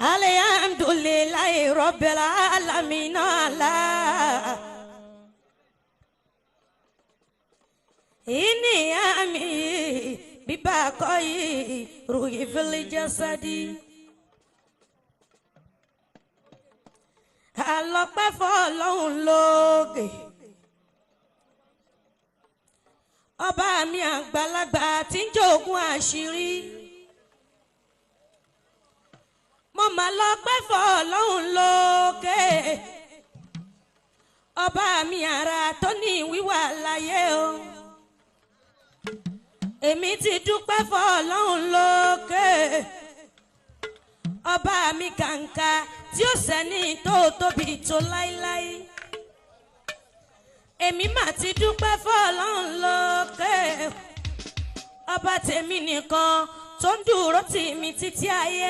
Alhamdulillahi rabbil alamin ala. Ini ami bibakoi ruhi fil jasadi. Alọ́pẹ́ fọ́lọ́hun lókè. Ọba mi àgbàlagbà tí ń jogún àṣírí. Mo mà lọ́pẹ́ fọ́lọ́hun lókè. Ọba mi àrà tó ní wíwà láyé o. Èmi ti dúpẹ́ fọ́lọ́hun lókè. Ọba mi kàǹkà tí ó sẹ́ni tó tóbi tó láíláí. Èmi mà ti dúpẹ́ fọ́lọ́run lókè. Ọba tèmi nìkan tó ń dúró tì mí títí ayé.